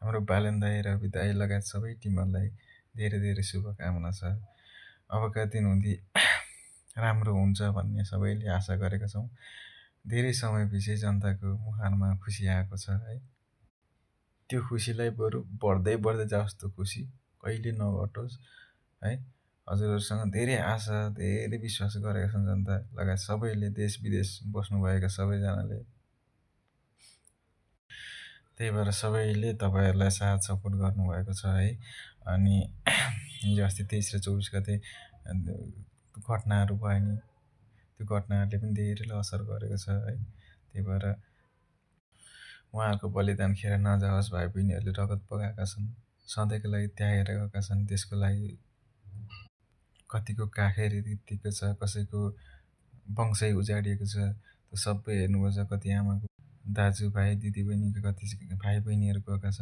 हाम्रो बालन दाइ, रवि दाइ लगायत सबै टिमहरूलाई धेरै धेरै शुभकामना छ। अबका दिनहुँदी राम्रो हुन्छ भन्ने सबैले आशा गरेका छौँ। धेरै समयपछि जनताको मुहारमा खुसी आएको छ है। त्यो खुसीलाई बरु बढ्दै बढ्दै जाओस् त्यो खुसी, कहिले नघटोस् है। हजुरहरूसँग धेरै आशा, धेरै विश्वास गरेका छन् जनता लगायत सबैले, देश विदेश बस्नुभएका सबैजनाले। त्यही भएर सबैले तपाईँहरूलाई साथ सपोर्ट गर्नुभएको छ है। अनि हिजो अस्ति 23 र 24 गते घटनाहरू भयो नि, त्यो घटनाहरूले पनि धेरैलाई असर गरेको छ है। त्यही भएर उहाँहरूको बलिदान खेर नजाओस्। भाइ बहिनीहरूले रगत बगाएका छन्, सधैँको लागि त्यागेर गएका छन् देशको लागि। कतिको काखै रित्तिएको छ, कसैको वंशै उजाडिएको छ। त्यो सबै हेर्नुपर्छ। कति आमाको दाजुभाइ दिदीबहिनीका कति भाइ बहिनीहरू गएका छन्।